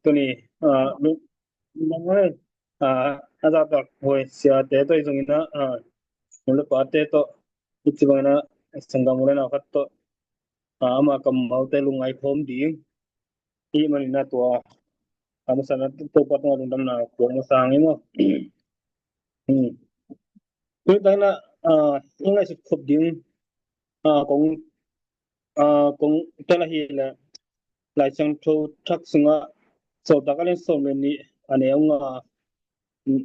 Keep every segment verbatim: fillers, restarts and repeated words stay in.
Tuni, ah, lu-, lungdam ei, ah, a zahtak huai siate tawh i zongin ah, ah, nu le pate tawh, i ci bangin ah, sanggam u le nau khat tawh, ah, ama kammalte lungngai khawm ding i hih manin ah tua, ah, masa-in ah Topa tungah lungdamna kuang masa hang i maw. Hmm. Tuni takin ah, ah, i ngaihsut khop ding, ah, kong, ah, kong tel ahih leh Lai Siangtho Thak sungah Sawltak a lian sawm le nih a neu nga, mm,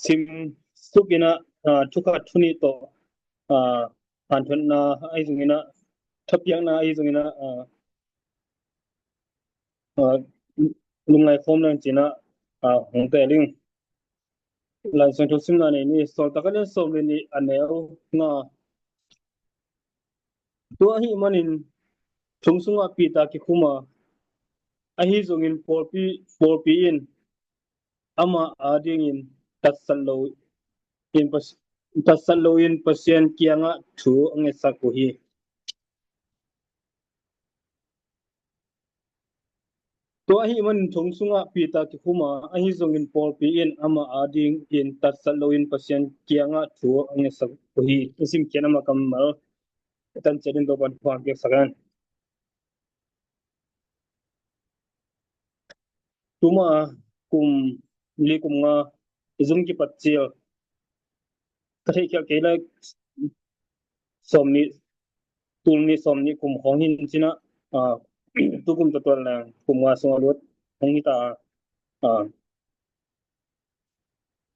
sim suk in ah, ah, thu khat thu nih tawh, ah, hanthotna ahi zongin ah, thapiakna ahi zongin ah, ah, ah, lungngai khawm leng ci-in ah, ah, hong teel ing. Lai Siangtho simna nei ni, Sawltak a lian sawm le nih a neu nga. Tua ahih manin thong sungah Peter kikhum a, ahi zongin pawlpi, pawlpi in amah adingin tatsat lo in Pas-, tatsat loin Pasian kiangah thu a ngetsak uh hi. Tua ahih manin thong sungah Peter kikhum a, ahi zongin pawlpi in amah adingin tatsat loin Pasian kiangah thu a ngetsak uh hi. I simkhiat amah kammal tan ciat in Topa'n thu hong piaksak hen. Tuma kum li kum nga i zum kipat ciang ka theihkhial kei leh sawm nih, tul nih sawm nih kum khawng hi in ci-in ah, ah, tu kum tawh tuan leng kum nga sung a lut khawng hi ta, ah,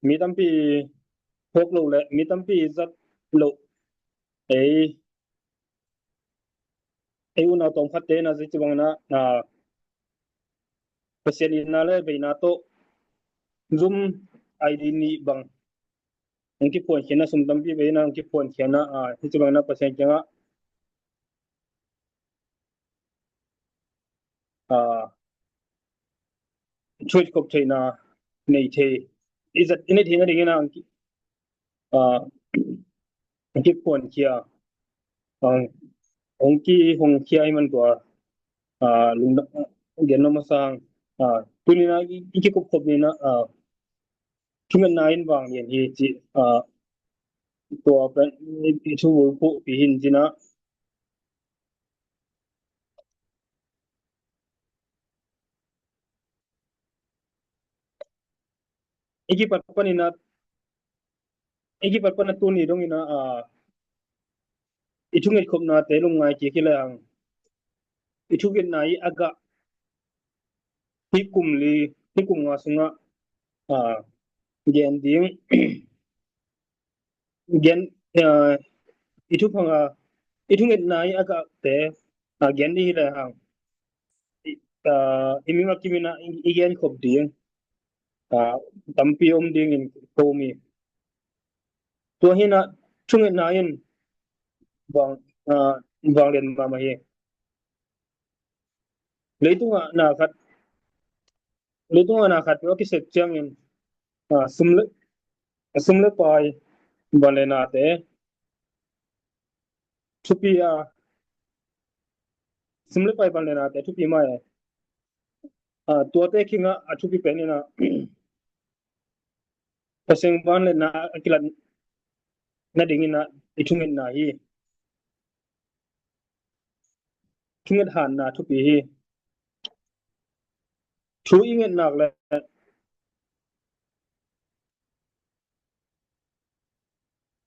mi tampi phawk loh le mi tampi zat loh, ei, ei unau tawmkhatte in ah, zi ci bangin ah, ah, Pasian itna le veina tawh zum I D nih bang hong kiphuankhia in ah, sum tampi bei in ah hong kiphuankhia in ah, ah, hi ci bangin ah Pasian kiangah, ah, thu it khop theihna nei thei, i zat i neih theihna dingin ah, ah, hong kiphuankhia, ah, hong ki, hong khia ahih man tua, ah, lungdam, gen nuam masa hang, ah, tuni in ah i, i kikup khop ni in ah, ah, thungetna in vanglian hi ci, ah, tua pen i, i thu bulphuhpih hi in ci-in ah, i kipat panin ah, i kipat pan a tuni dongin ah, ah, i thunget khopnate lungngai kik hi lehang, i thungetna i a gah hih kum li, hih kum nga sungah, ah, gen ding, gen, ah, i thupha, ah, i thungetna i a gahte, ah, gen ding hi lehang, i, ah, i mimal kim in ah i, i gen khop ding, ah, tampi om dingin ko mi. Tua hi in ah thungetna in vang, ah, vanglian mahmah hi. Leitungah na khat, leitungah na khat peuh a kisep ciangin, ah, sum le, sum le pai, van le nate thupi a, sum le pai, van le nate thupi mai. Ah, tuate kiangah a thupi pen in ah Pasian vangliatna a kilat nadingin ah i thungetna hi. Thunget hanna thupi hi. Thu i nget nak le,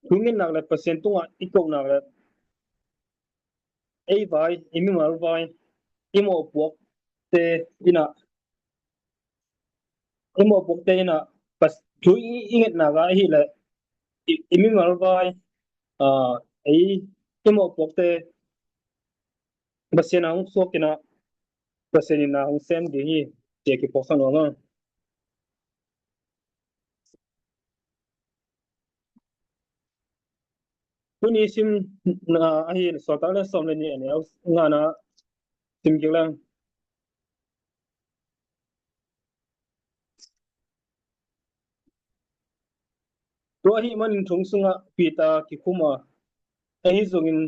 thu i nget nak le Pasian tungah i koh nak le, ei vai, i mimal vai, i mawhpuakte in ah, i mawhpuakte in ah, Pas-, thu i, i nget nak ah ahih leh, i, i mimal vai, ah, ei, i mawhpuakte Pasian a hong suak in ah, Pasian in ah hong sem ding hi, ci-a kiphawksak nuam hang. Tuni simna ahi Sawltak a lian sawm le nih a neu ngana sim kik leng. Tua ahih manin thong sungah Peter kikhum a, ahi zongin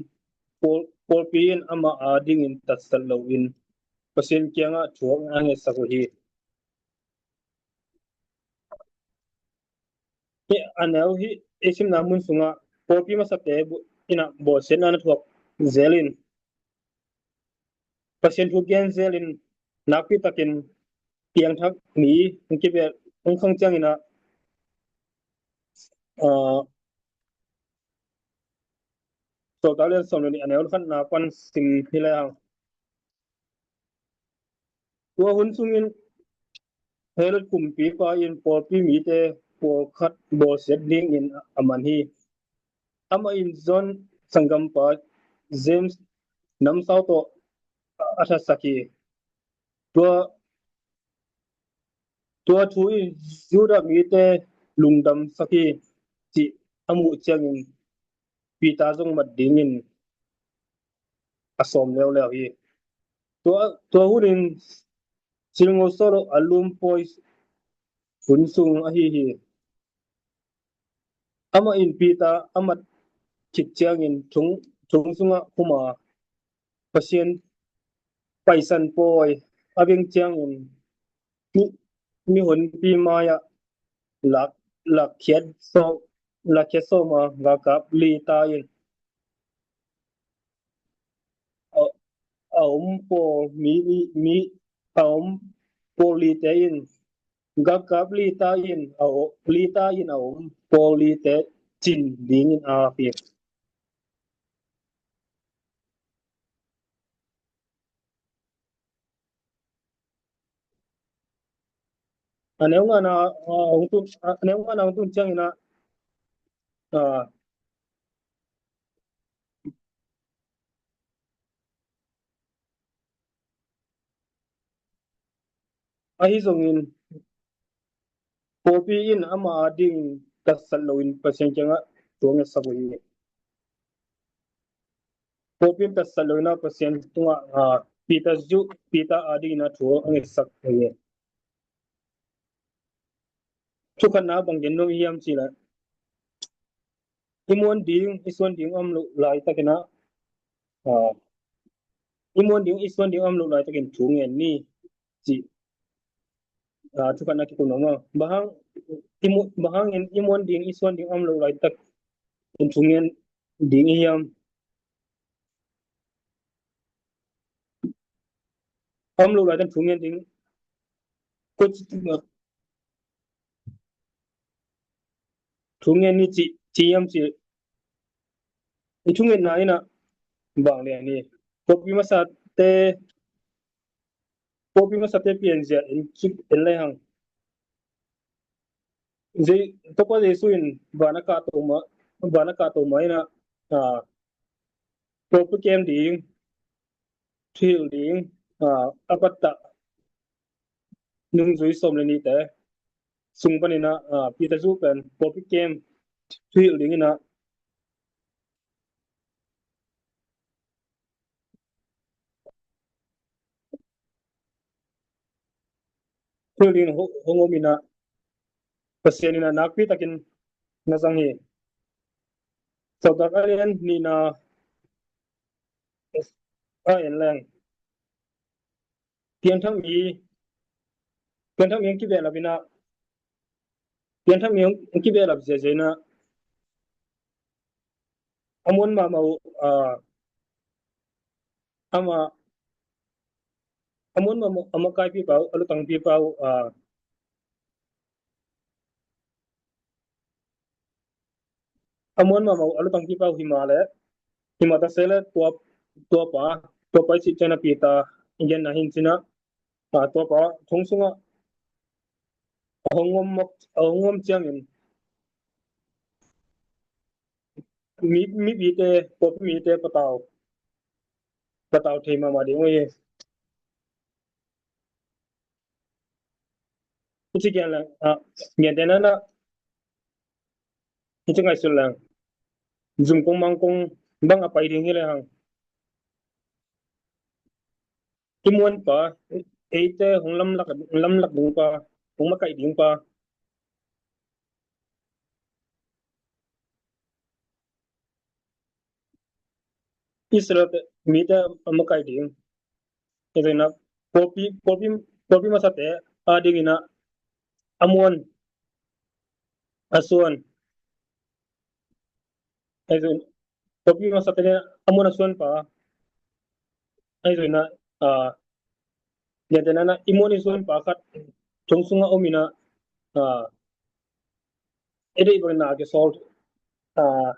pawl-, pawlpi in amah adingin tatsat loin Pasian kiangah thu a ngetsak uh hi. Hih a neu hih i simna mun sungah pawlpi masate bu-, inah bawlsiatna na thuak zelin, Pasian thu gen zelin, nakpi takin piangthak mi hong kibel, hong khang ciangin ah, ah, Sawltak lian sawm le nih a neu khatna pan sim hi lehang. Tua hun sungin Herod kumpipa in pawlpi mite pawlkhat bawlsiat dingin a man hi. Amah in John sanggampa James namsau tawh a thatsak hi. Tua, tua thu in Judah mite lungdamsak hi, cih a muh ciangin Peter zong mat dingin a sawm leuleu hi. Tua, tua hunin silngo sawh lo a lumpawi hun sung ahi hi. Amah in Peter a mat khit ciangin thong, thong sungah khum a, Pasian Paisan pawi a veng ciangin mi, mihonpi mai-ah lak, lakkhiat sawm, lakkhiat sawm a, galkap li ta in a, a om pawl mi, mi, a om pawl lite in, galkap li ta in a o-, li ta in a om pawl lite cin dingin a ap hi. A neu ngana, a, hong tun, a neu ngana hong tun ciangin ah, a, ahi zongin pawlpi in amah ading tatsat loin Pasian kiangah thu a ngetsak uh hi. Pawlpi in tatsat loin ah Pasian tungah, a, Peter zu, Peter adingin ah thu a ngetsak uh hi. Thu khatna bang gen nuam i hiam cih leh, i muan ding, i suan ding a om loh laitakin ah, a, i muan ding, i suan ding a om loh laitakin thu ngen ni, cih, a, thu khatna kikum nuam a. Bang hang, i mu-, bang hangin i muan ding, i suan ding a om loh laitakin thu ngen ding i hiam? A om loh laitakin thu ngen ding. Koi, thu ngen ni ci, ci hiam cih leh, i thungetna in ah bang lian hi. Pawlpi masate, pawlpi masate pianzia en, en lehang. Topa Jesu in van a kahto ma, van a kahto ma in ah, a, pawlpi kem ding, thuhilh ding, a, a pattah nungzui sawm le nihte sung panin ah, a, Peter zu pen pawlpi kem thuhilh dingin ah, thuhilh dingin ho-, hong om in ah, Pasian in ah nakpi takin na zang hi. Sawltak a lian nihna a en leng, piangthak mi, piangthak mi hong kibehlap in ah, piangthak mi hong kibehlap ziahziah in ah, a muan mahmah uh, a, amah, a muan mahmah uh, a makaipipa uh, a lutangpipa uh, a, a muan mahmah uh, a lutangpipa uh hi mah leh, hi mah ta se leh tua, tuapa, tuapa i cih ciangin ah Peter i genna hi in cin ah, a, tuapa thong sungah a hong om, a hong om ciangin mi, mipite, pawlpi mite patau, patau thei mahmah ding uh hi. Hici gen leng, a, gentehna in ah, hici ngaihsut leng, zum kong mang kong bang a pai ding hi lehang, i muanpa, eite hong lamlak, lamlak dingpa, hong makaih dingpa, Israel mite a makaih ding, i rinah pawlpi, pawlpi, pawlpi masate a dingin ah a muan a suan, ahi zong pawlpi masate a muan a suan pa, ahi zong ah, ah, lianten ah i muan i suan pa khat thong sungah om in ah, ah, i deih bangin ah a kisawl, ah,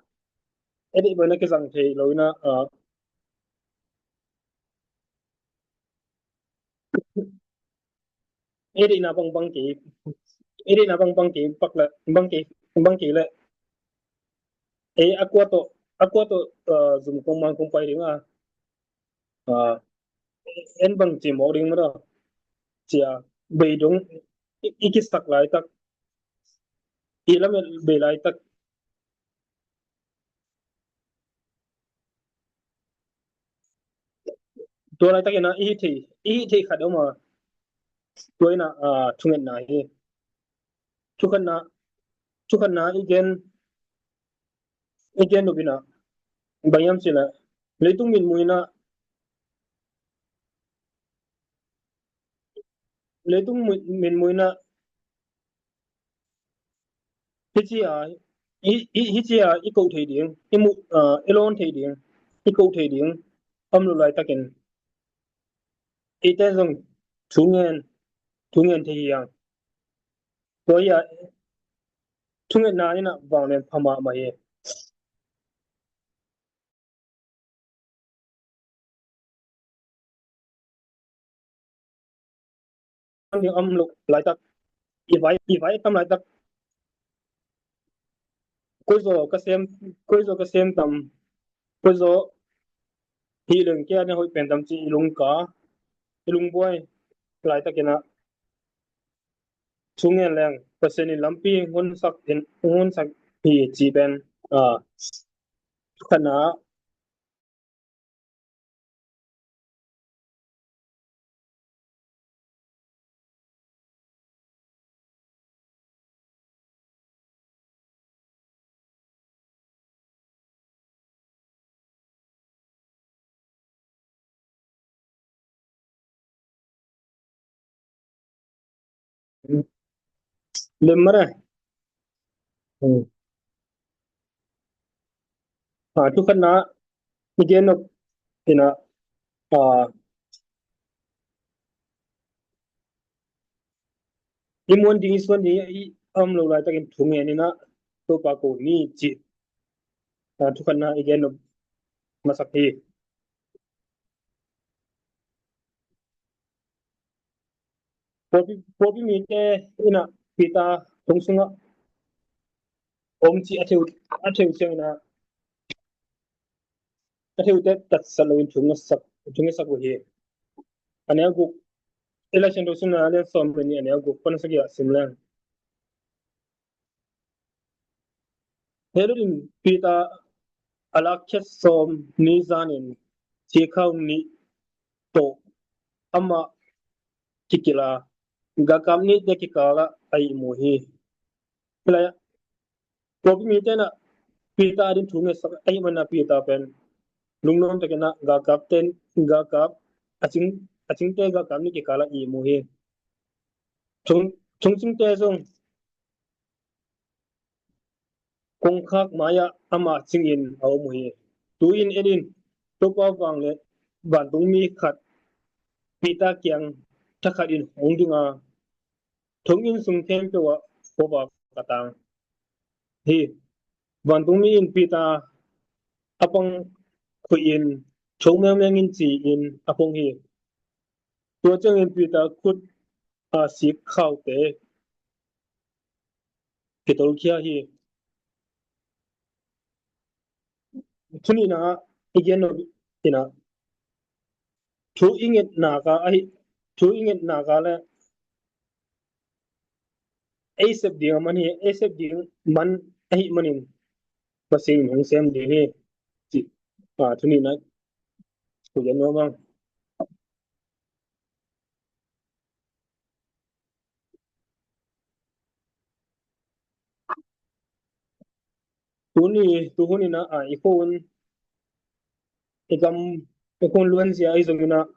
i deih bangin ah kizang thei lo in ah, ah, i deihna bang bang kei, i deihna bang bang kei pak leh, bang kei, bang kei leh, ei, a kua tawh, a kua tawh, ah, zum kong mang kong pai ding a, ah, en bang ci mawk ding mah dah, ci a, bei dong i, i kisak laitak, i lamet bei laitak, tua laitakin ah i hih thei, i hih thei khat om a, tua in ah, ah, thungetna hi. Thukhatna, thukhatna i gen, i gen nop in ah bang hiam cih leh, leitung mitmuhna, leitung mit-, mitmuhna, hi ci a, hi, hi, hi ci a i koh thei ding, i mu, ah, i lawn thei ding, i koh thei ding om lo laitakin, eite zong thungen, thungen thei hi hang. Tua hi a, thungetna in ah vanglian pha mahmah hi. Ding om lo laitak, i vai, i vai tam laitak, koizaw ka sem, koizaw ka sem tam, koizaw hi leng kei a na hoih pen tam ci i lungka, i lungbuai laitakin ah, thungen leng Pasian in lampi hong honsak in, hong honsak hi ci pen, ah, thukhatna. Lem mah e. Hmm. Ah, thukhatna i gen nop in ah, ah, i muan ding, i suan ding i om lo laitakin thungen in ah Topa ko ni ci. Ah, thukhatna i gen nop masak hi. Pawlpi, pawlpi mite in ah Peter thong sungah om ci a theu, a theu ciangin ah, a theute tatsat loin thungetsak, thungetsak uh hi. A neu guk, i Lai Siangtho simna a lian sawm le nih, a neu guk pan sagih ah sim leng. Herod in Peter a lakkhiat sawm ni zanin sikhau nih tawh amah kikilh a, galkap nihte kikal ah a ihmu hi. Hilai ah pawlpi mite in ah Peter ading thungetsak ahih manin ah Peter pen lungnuam takin ah galkapte, galkap, a cing, a cingte galkap nih kikal ah ihmu hi. Thong, thongcingte zong kongkhak mai-ah amah cingin a om uh hi. Tu-in en in, Topa vanglian, vantungmi khat Peter kiang thakhatin hong ding a, thonginn sung khempeuh ah khuavak a tang hi. Vantungmi in Peter a pang khuihin, "Tho mengmeng in," ci-in a phong hi. Tua ciangin Peter khut a sikhaute kitolkhia hi. Thu nihna i gen nop in ah, thu i ngetna ka ahi, thu i ngetna ka le ei sep ding a man hi, ei sep ding man ahih manin Pasian in hong sem ding hi. Ci, ah, thu nihna ko gen nuam ang. Tuni, tuhun in ah, ah, i khua un, i gam, i khua un luanzia ahi zongin ah,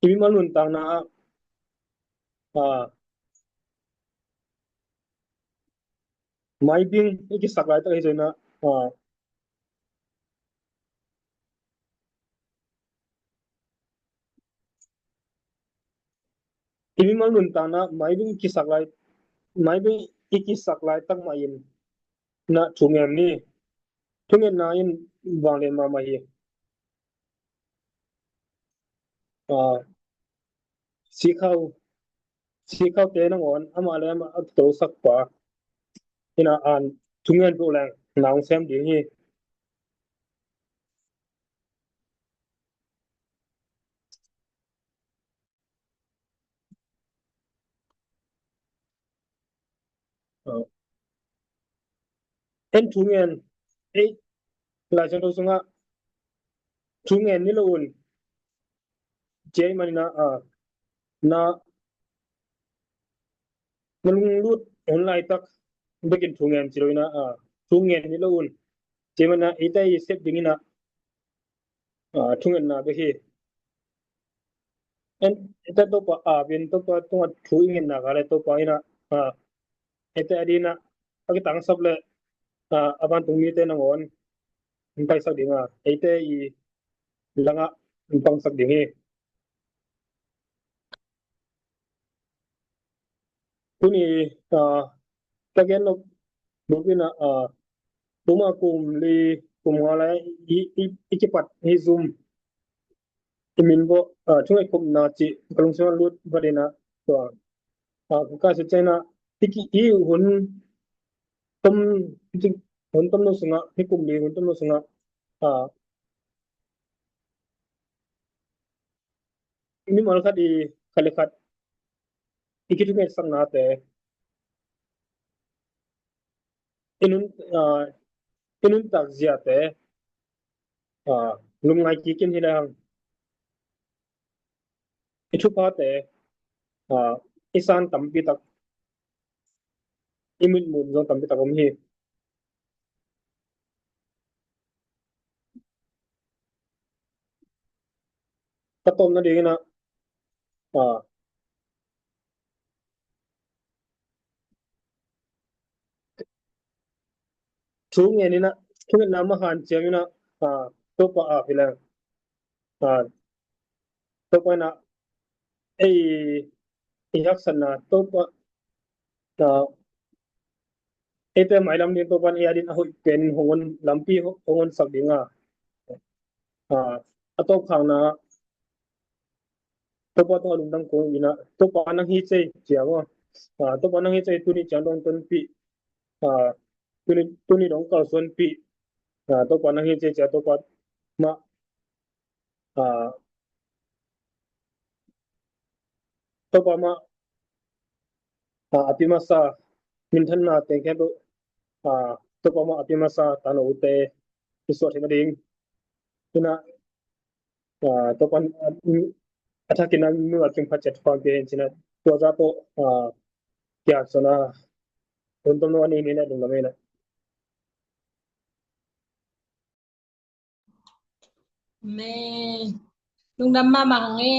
i mimal nuntakna ah, ah, maibing i kisak laitak hi zongin ah, ah, i mimal nuntakna ah maibing i kisak lai, maibing i kisak laitak mah in na thungen ni. Thungetna in vanglian mahmah hi. Ah, sikhau, sikhaute nangawn amah le amah a kitosakpa in ah, an thungen peuh leng na hong sem ding hi. Ah. En thungen, ei, Lai Siangtho sungah thungen ni lo un, ci ahih manin ah, ah, na, na lunglut hun laitak bekin thungen ci lo in ah, ah, thungen ni lo un, ci ahih manin ah, eite i sep dingin ah, ah, thungetna bek hi. En, eite Topa apin, Topa tungah thu i ngetna kal le Topa in ah, ah, eite adingin ah a kitangsap le, ah, a vantung mite nangawn hong taisak ding a, eite i langah hong pangsak ding hi. Tuni, ah, ka gen nop bup in ah, ah, tuma kum li, kum nga lai i, i, i kipat hi zum i min bawh, ah, thungetkhopna cih ka lungsim ah lut vat in ah, tua, ah, ka sut ciangin ah, i ki, i hun tom, i hun tomno sungah, hih kum li hun tomno sungah, ah, mimal khat i, khat le khat i kithungetsaknate, i nun, ah, i nuntak ziate, ah, lungngai kik in hi lehang, i thuphate, ah, i san tampi tak, i mitmuh zong tampi tak om hi. Ka tawpna dingin ah, ah, thungen in ah, thungetna mah hanciam in ah, ah, Topa ap hi leng, ah, Topa in ah ei i haksatna, Topa, ah, eite mailam ding Topa in ei adingin a hoih pen hong on, lampi hong, hong onsak ding a, ah, a tawpkhakna, Topa tungah lungdam kong in ah, Topa nang hi cei ci a maw. Ah, Topa nang hi cei, tuni ciang dong tonpih, ah, tuni, tuni dong kalsuanpih, ah, Topa nang hi cei ci a, Topa mah, ah, Topa mah, ah, a pi masa, minthanna teng khempeuh, ah, Topa mah a pi masa tanote i suah theihna ding in ah, ah, Topa in, ah, a thakin ah mi mah kim khat ciat pang pia in ci in ah, tua zah tawh, ah, kiat suan a, hun tomno a nei ni in ah lungdam in ah. Amen. Lungdam mahmah hang e.